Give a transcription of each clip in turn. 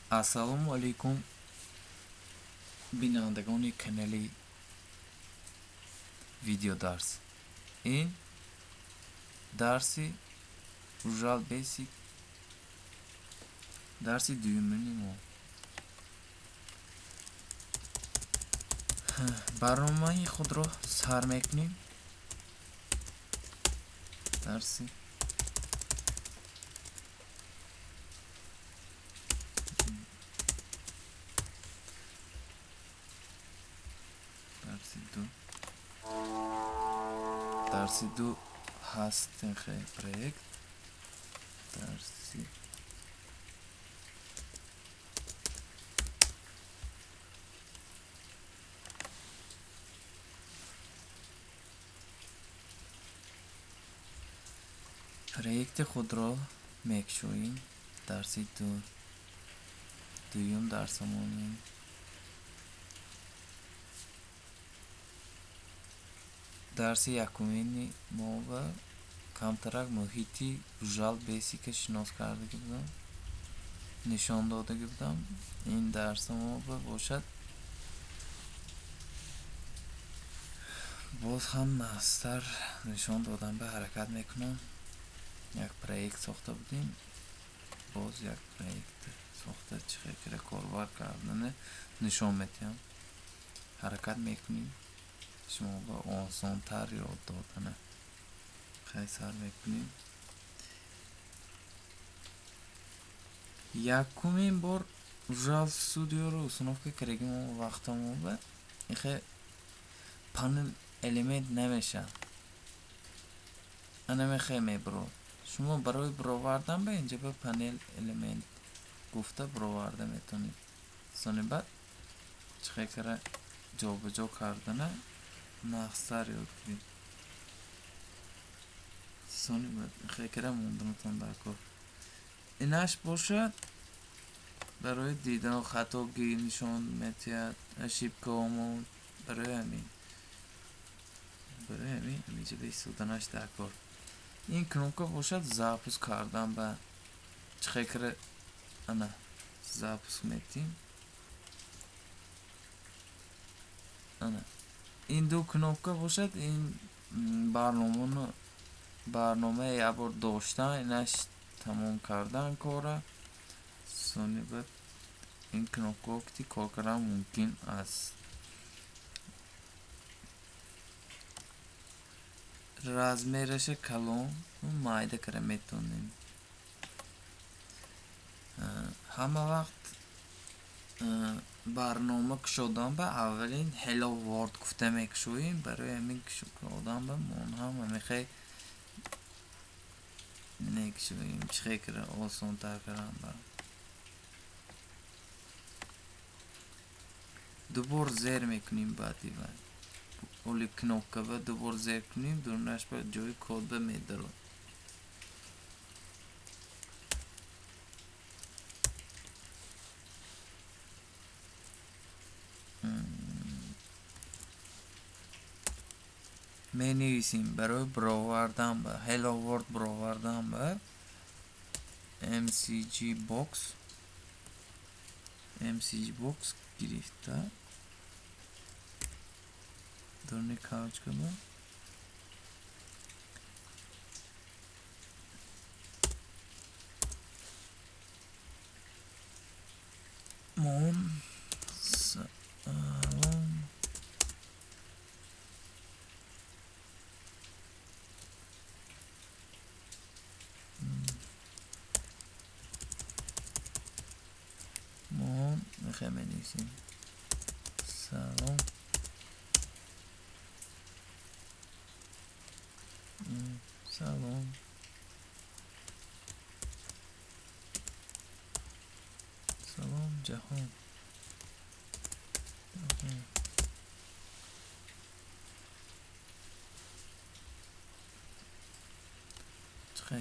Ассалому алайкум, бинандагони канали Видеодарс. Ин дарси Visual Basic, дарси дуюмини мо. Барномаи худро сар мекунем. Дарси ду, дарси ду ҳаст проект. Дарси проекти худро мекушоем. Дарси ду, дуюм дарсамон. Дарси якумини мо ва камтарак муҳити Visual Basic-а шинос кардагӣ будам, нишон додагӣ будам. Ин дарси мо бошад боз ҳам нағзтар нишон додан ба ҳаракат мекунам. Як проект сохта будем, боз як проект сохта чӣ хел кира корбар кардана нишон медиҳам. Ҳаракат мекунем шумо ба осонтар ёд додана. Хай, сар мекунем. Якумин бор Visual Studio-ро установка кардагим вақтамо ба ихе панел элемент намешавад, анамехе мебурод. Шумо барои буровардан ба инҷа ба панел элемент гуфта буроварда метавонед. Сони баъд чӣ хел кара ҷобаҷо кардана нағзтар ёд гиред. Сони баъд хел кара монданатон дар кор. Инаш бошад барои дидан хатогӣ нишон медиҳад, ошибкаҳомон. Барои ҳамин ҳаминҷа ба истоданаш дар кор. Ин кнопка бошад запуск кардан ба чӣ хел кара ана запуск метиҳем. Ана ин ду кнопка бошад, ин барномаи якбор доштан, инаш тамом кардан кора. Сони баъд ин кнопкаҳо ки кор кардан мумкин аст. Размераша калон майда кара метавонем. Ҳама вақт барнома кушодан ба аввалин Hello World гуфта мекушоем. Барои ҳамин кушодан ба мон ҳам ҳамихел мекушоем. Чӣ хел кара осонтар кардан ба дубор зер мекунем. Баъди вай оли кнопка ба дубор зер кунем, дурнаш ба ҷои код ба медарод. Менависем барои буровардан ба Hello World буровардан ба MCG box, MCG box гирифта дурни кавчка ба мон салом мон мехоҳем менависем салом салом салом ҷаҳон. Чӣ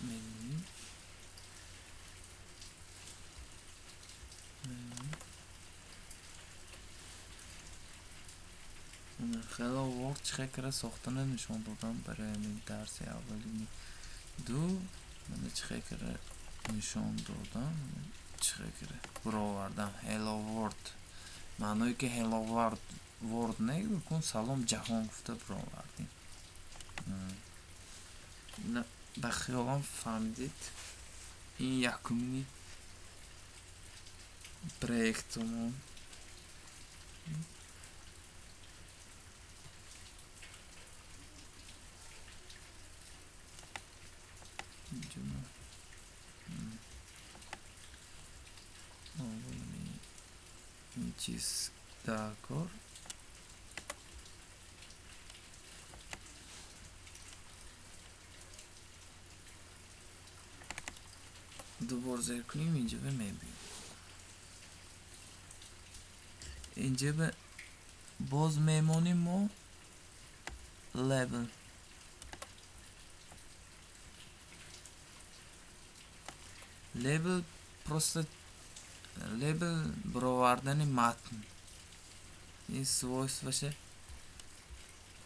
менависем? Hello World чӣ хел кара сохтана нишон додам барои ҳамин дарси аввалини ду. Мана чӣ хел кара нишон додам. Чӣ буровардам Hello World, маъное ки Hello World не кун, салом ҷаҳон гуфта буровардем. Ба хиёлам фаҳмидед, ин якумини проектамон. Ин чиз дар кор. Дубор зер кунем, инҷа ба мебинем. Инҷа ба боз мемонем мо label. Label просто label баровардани матн. Ин свойстваше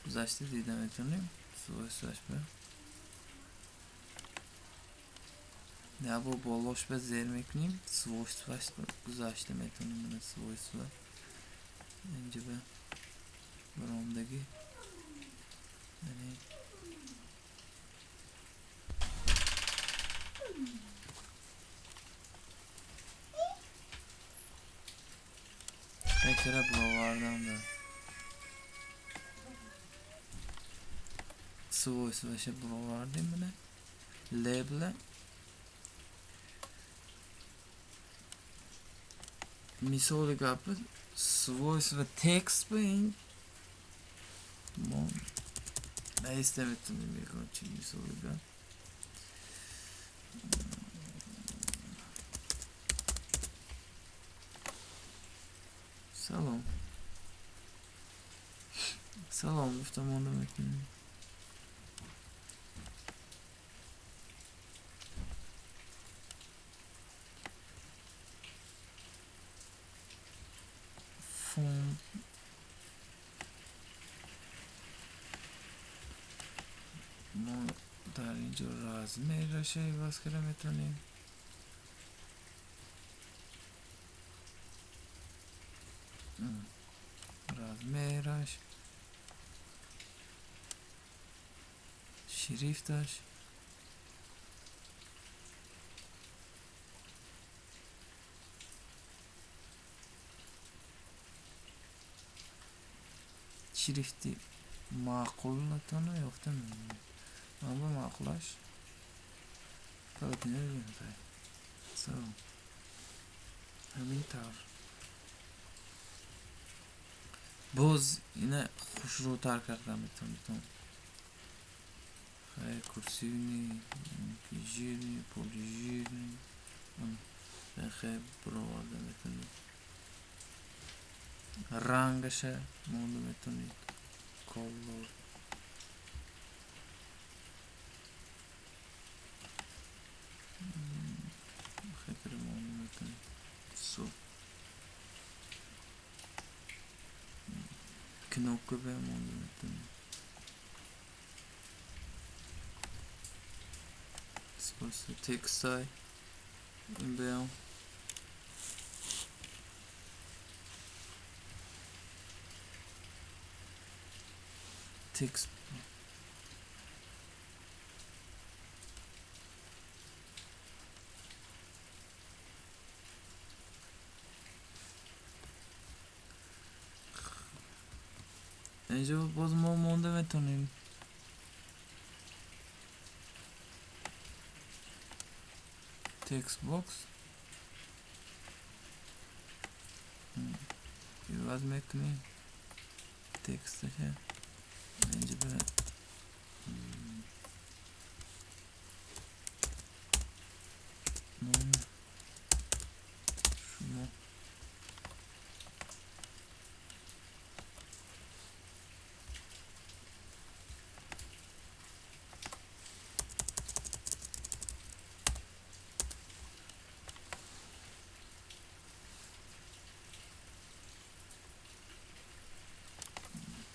гузашта дида метавонем. Свойстваш ба як бор болош ба зер мекунем, свойстваш гузашта метавонем. Свойства инҷа ба баромадагӣ. Фикра баровардам ба свойстваша баровардем. Мана лейбла мисоли гапи свойства текст ба ин мо наиста метавонем ягон чи, мисоли гап. Салом, салом гуфта монда метавонем. Font мо дар ин ҷо размераша иваз карда метавонем. Размераш, шрифташ, шрифти маъқулатона ёфта ман ба маъқулаш. Ҳамин тавр боз ина хушрӯтар карда метавонед. Хай, курсивный, жирный, полужирный хай бароварда метавонед. Рангаша монда метавонед, color. Хай монда метавонед. Кнопка ба монда метавонед. Свойства текстай ин беам. Текст инҷо боз мо монда метавонем. Text box иваз мекунем тексташа. Инҷа ба номи шумо.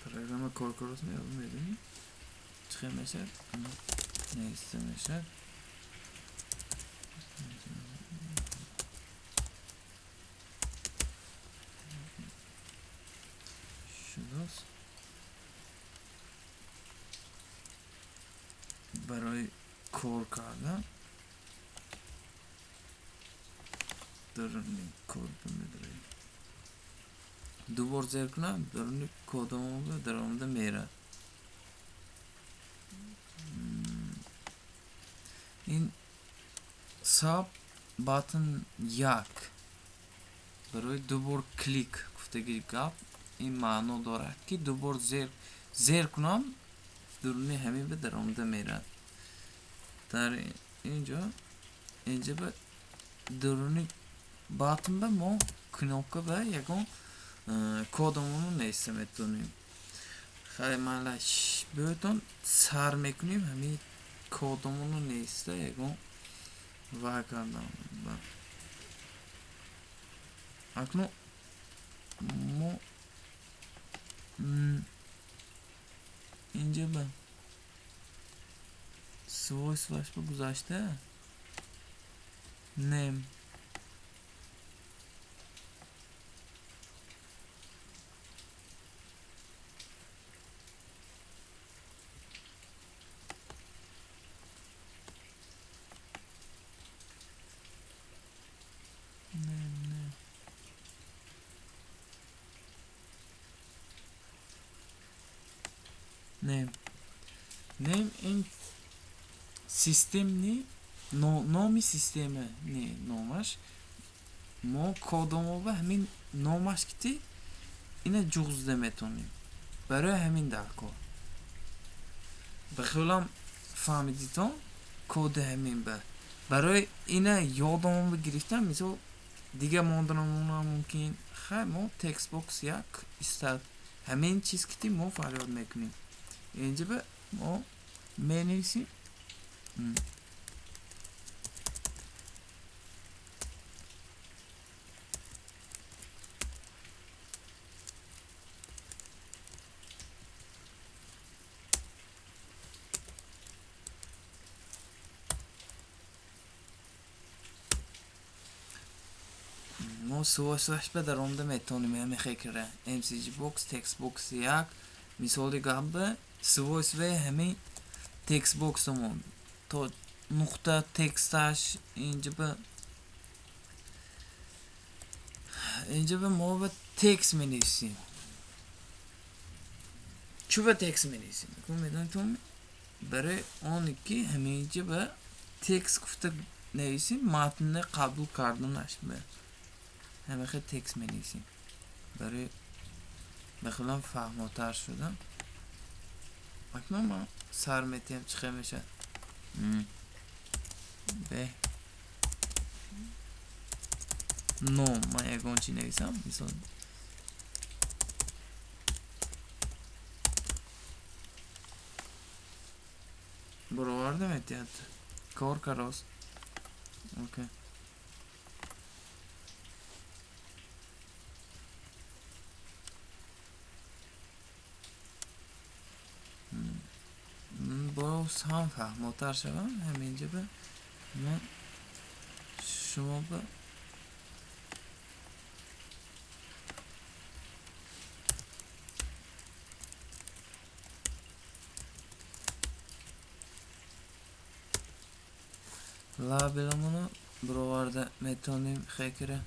Программа кор кард, мебинем чӣ хел мешавад. Неиста мешавад. Барои кор кардан даруни код медорем. Ду бор зер кунам, даруни кодамон даромада мерад. Ин sub button 1 барои ду бор клик гуфтаги гап ин маъно дорад, ки ду бор зер кунам, дуруни ҳамин ба даромада мерад. Дар инҷа ба дуруни button ба мо кнопка ба ягон кодамонро нависта метавонем. Хеле малаш биётон сар мекунем ҳамин кодамонро нависта ягон вай кардам. Акнун мо инҷа ба свойстваш ба гузашта name name ин системни номи система не номаш. Мо кодомо ба ҳамин номаш кити ина ҷуғзда метавонем. Барои ҳамин дар кор. Ба хиёлам фаҳмидитон коди ҳамин ба. Барои ина ёдомо гирифтан, мисол дига монданамона мумкин. Хай мо textbox 1 истад. Ҳамин чиз кити мо фарёд мекунем. Инҷа ба мо менависем. Мо свойстваш ба даромада метавонем ҳамин хекра MCG box textbox 1 мисоли гап ба свойстваи ҳамин textbox-амон то нуқта тексташ инҷа ба мо ба текст менависем. Чӣ ба текст менависем? Медонед, барои оне ки ҳаминҷа ба текст гуфта нависем, матнне қабул карданаш ба ҳамин хел текст менависем. Барои ба хелам фаҳмотар шудам. Акнун ман сар метиҳам чӣ хел мешавад. Бе ном ман ягон чӣ нависам, мисол бароварда метиҳад. Кор карост. Окей. Боз ҳам фаҳмотар шавам ҳаминҷа ба ман шумо ба лабеламонро бароварда метавонем хекра.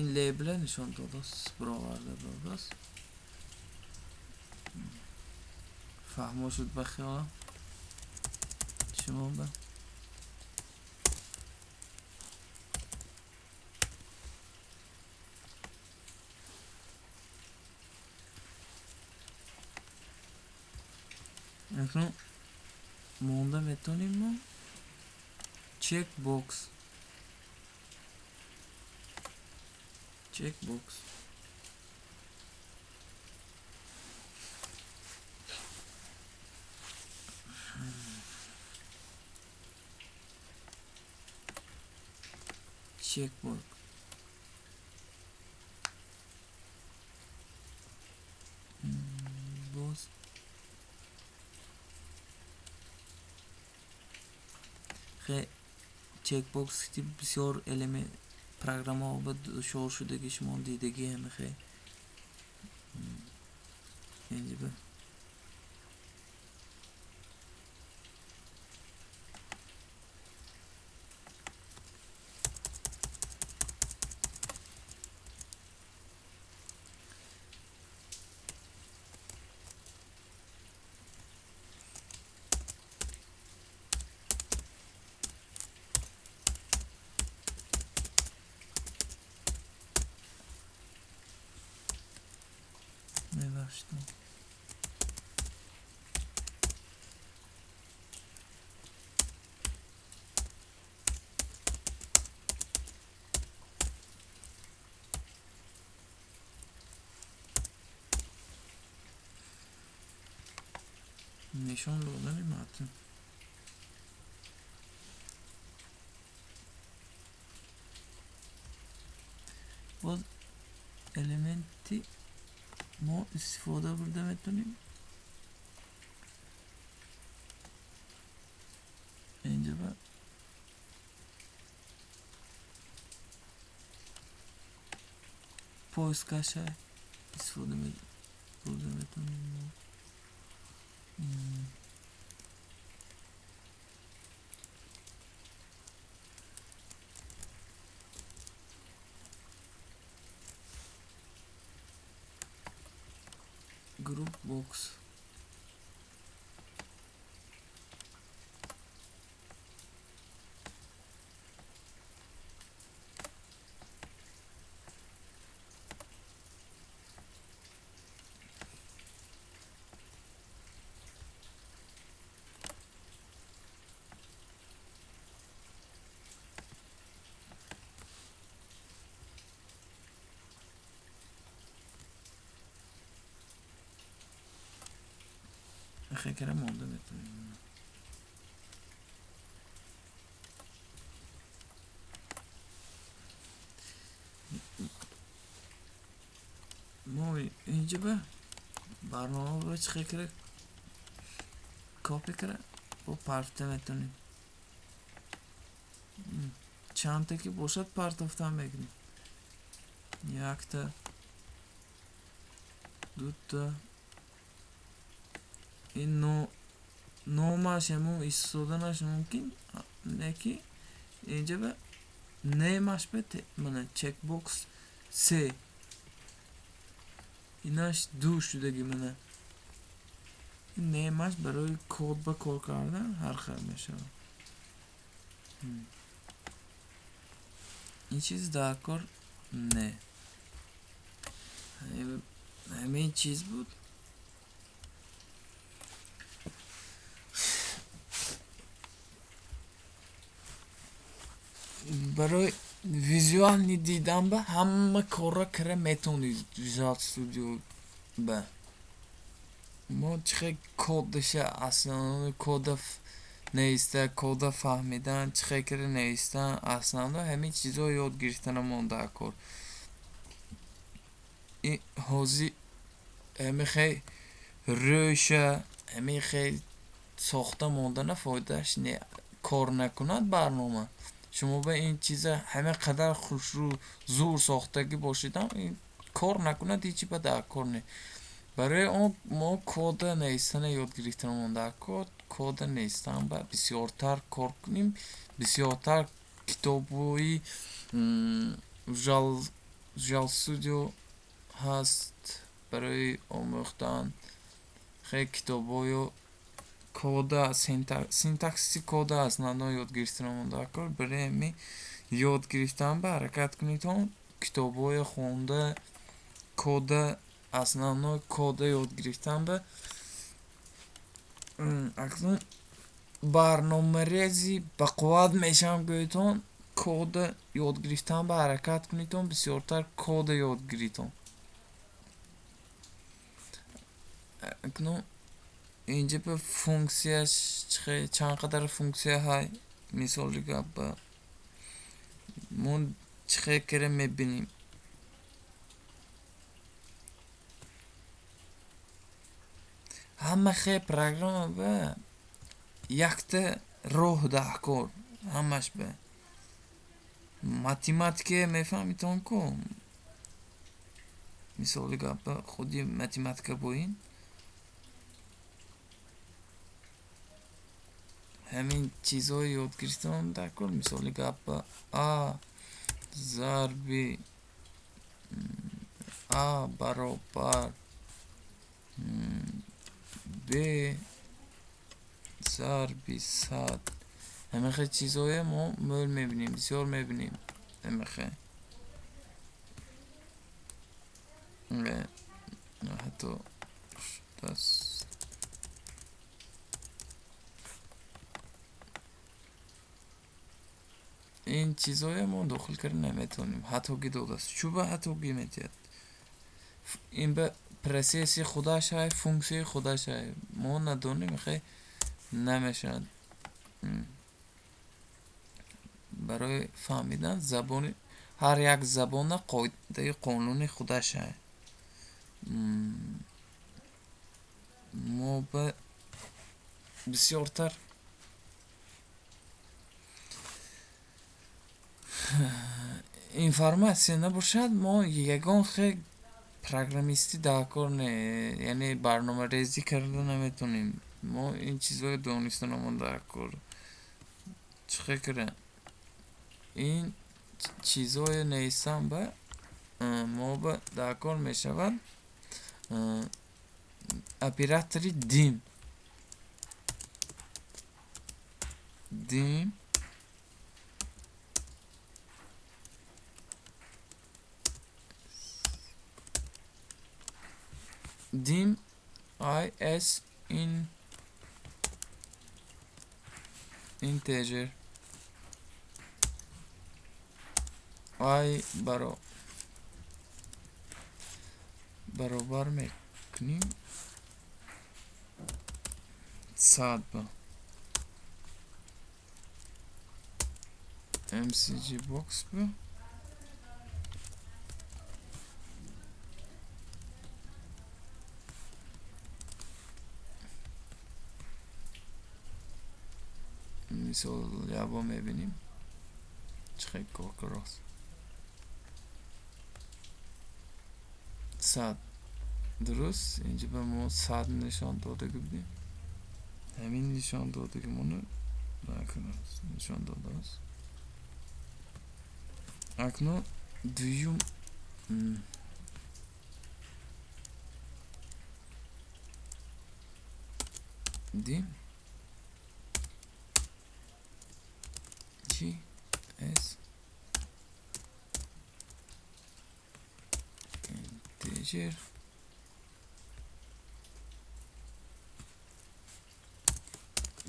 Ин лейбла нишон додааст, бароварда додааст. Фаҳмо шуд ба хиёлам шумо ба. Акнун монда метавонем мо checkbox. Checkbox. Checkbox. Боз хе checkbox ки бисёр элемент программаҳо ба душвор шудаги шумо дидагӣ ҳамихе. Инҷа мебахшед, нишон додани матн. Боз элементи мо истифода бурда метавонем. Инҷа ба поискаша истифода бурда метавонем мо. Group box. Хекера монда метавонем. Мо инҷа ба барнома ба чӣ хекера копи кара бо партофта метавонем. Чандта ки бошад, партофта мекунем. Якта, дута. Ин номаш ҳамун истоданаш мумкин, не ки инҷа ба немаш ба мана чекбокс се, инаш ду шудаги. Мана немаш барои код ба кор кардан ҳар хел мешавад. Ин чиз дар кор не, ҳамин чиз буд. Барои визуални дидан ба ҳама корро кара метавонед. Visual Studio ба мо чӣ хел кодаша, основной кода нависта, кода фаҳмидан, чӣ хел кара навистан, основной ҳамин чизҳо ёд гирифтанамон дар кор. Ҳозир ҳамин хел рӯша, ҳамин хел сохта мондана фоидааш не, кор накунад барнома. Шумо ба ин чиза ҳама қадар хушрӯ, зур сохтагӣ бошидам, ин кор накунад, ҳечи ба дар кор не. Барои он мо кода навистана ёд гирифтанамон дар кор. Кода навистан ба бисёртар кор кунем, бисёртар китобҳои Visual Studio ҳаст барои омӯхтан. Хеле китобҳою кода, синтаксиси кода основно ёд гирифтанамон дар кор. Барои ҳамин ёд гирифтан ба ҳаракат кунедон, китобҳое хонда, кода, основной кода ёд гирифтан ба. Акнун барномарези бақувват мешавам гӯедон, кода ёд гирифтан ба ҳаракат кунедон, бисёртар кода ёд гиридон. Акнун инҷа ба функсияш чанд қадар функсия ҳай. Мисоли гап, ба мо чӣ хел кара мебинем. Ҳама хел программа ба якта роҳ дар кор, ҳамаш ба математика мефаҳмитон ку. Мисоли гап, ба худи математика бо ин Ҳамин чизҳои ёд гирифтан дар кор. Мисоли гап а зарби а баробар б зарби 100. Ҳамин хел чизҳое мо мӯл мебинем, бисёр мебинем. Ҳамин хел ҳатто ин чизҳое мо дохил карда наметавонем. Хатогӣ додааст. Чӯба хатогӣ медиҳад. Ин ба процесси худаш ҳай, функсияи худаш ҳай. Мо надонем, хел намешавад. Барои фаҳмидан забони ҳар як забона қоидаи қонуни худаш ҳай. Мо ба бисёртар информатсия набошад, мо ягон хел программистӣ дар кор не, яъне барномарезӣ карда наметавонем. Мо ин чизҳоро донистанамон дар кор. Чӣ хел кара? Ин чизҳое нестан ба мо ба дар кор мешавад оператори дим. Dim dim i s in integer i баробар мекунем 100 ба mcg box ба мисол якбор мебинем чӣ хел кор кард. 100 дуруст, инҷа ба мо 100 нишон додагӣ будем. Ҳамин нишон додагимонро нишон додааст. Акнун дуюм dim g s integer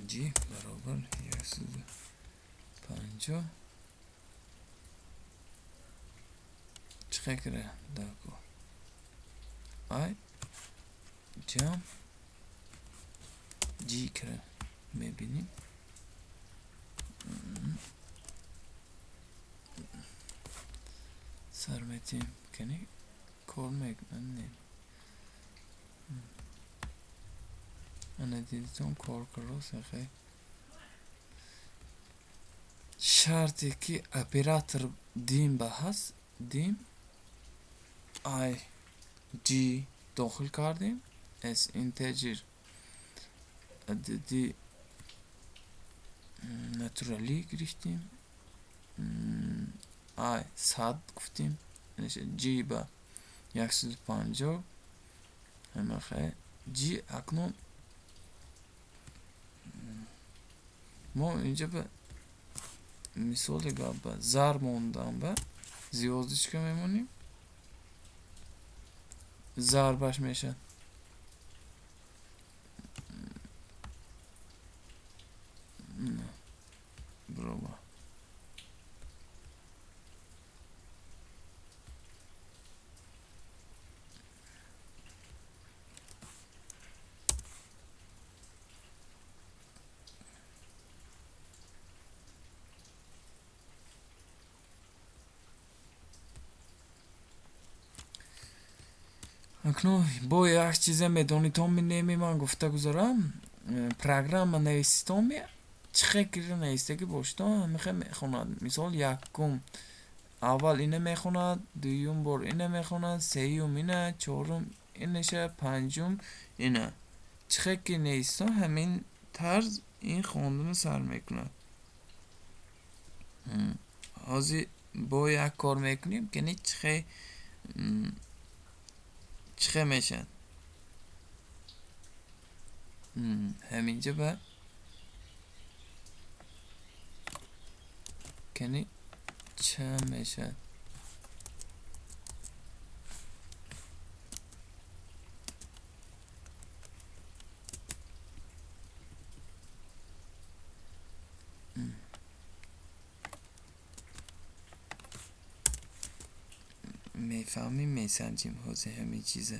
g баробар 150. Чӣ хел кара дар кор? I ҷамъ g кара мебинем. Сар метиҳем, кани кор мекунад не. Ана дидитон кор кард. Хел шарте ки оператор дим ба ҳаст, dim i g дохил кардем, s integer адади натуралӣ гирифтем, i 100 гуфтем, g ба 150. Ҳама хел g акнун мо инҷа ба мисоли гап ба зарб мондан ба звёздочка мемонем, зарбаш мешавад. Баробар Акнун бо як чизе медонитон неми ман гуфта гузарам. Программа нависитон чӣ хел кида навистагӣ бошитон ҳамин хел мехонад. Мисол якум аввал ина мехонад, дуюм бор ина мехонад, сеюм ина, чорум инаша, панҷум ина. Чӣ хел ки нависитон ҳамин тарз Ин хонданро сар мекунад. Ҳозир бо як кор мекунем, ки чӣ хел мешавад. Ҳаминҷа ба кани чанд мешавад? Мефаҳмем, месанҷем ҳозир ҳамин чиза.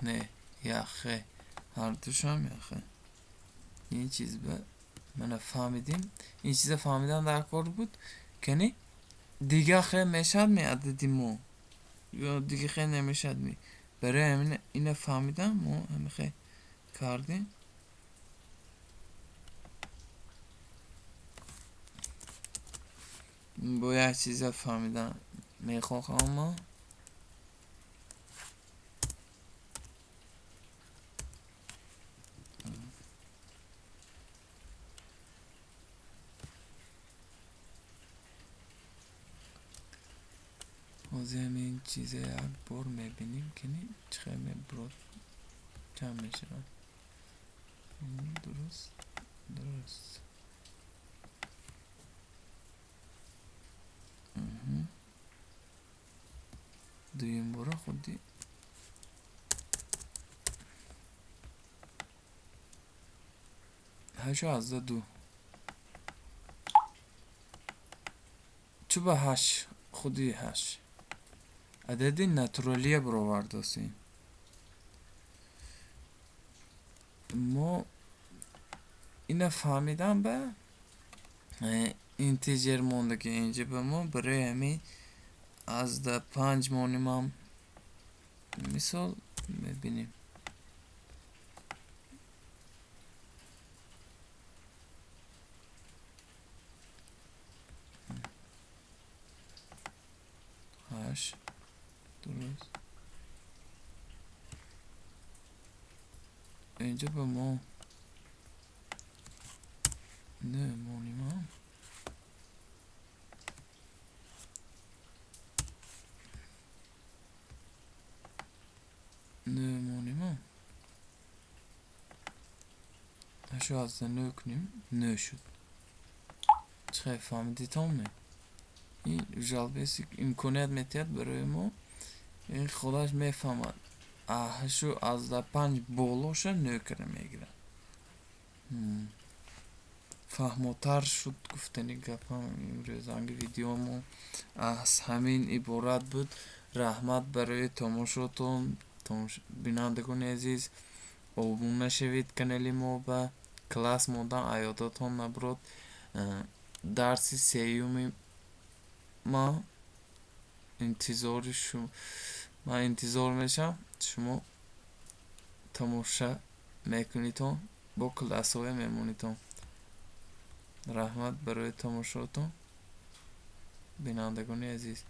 Не, яхе, ҳардушам яхе. Ин чиз ба мана фаҳмидем. Ин чиза фаҳмидан дар кор буд, кани дига хел мешавад ми адади мо ё дига хел намешавад ми? Барои ҳамин ина фаҳмидан мо ҳамин хел кардем. Бо як чиза фаҳмидан мехоҳам ман. Ҳозир ҳамин чиза як бор мебинем, ки чӣ хел мебурад, чанд мешавад. Дуруст, дуруст. Дуюм бора худи 8.2. Чӯ ба ҳашт, худи ҳашт. Адади натуралия баровардосем. Мо ина фаҳмидан ба integer мондаги инҷа ба мо, барои ҳамин аз да панҷ монимам, мисол мебинем. Ҳашт, дуруст. Инҷа ба мо нӯ монимам. Нӯ монимам. Ҳашу аз нӯ кунем, нӯ шуд. Чӣ хел фаҳмидитон ме? Ин Visual Basic имконият метиҳад барои мо, ин худаш мефаҳмад. 8.5 болоша нӯ кара мегирад. Фаҳмотар шуд гуфтани гапам. Имрӯзанги видеомо аз ҳамин иборат буд. Раҳмат барои тамошотон, бинандагони азиз. Обуна шавед канали мо, ба класс мондан аёдатон набурод. Дарси сеюми ма интизори ман интизор мешавам, шумо тамоша мекунедтон, бо классҳое мемонедтон. Раҳмат барои тамошотон, бинандагони азиз.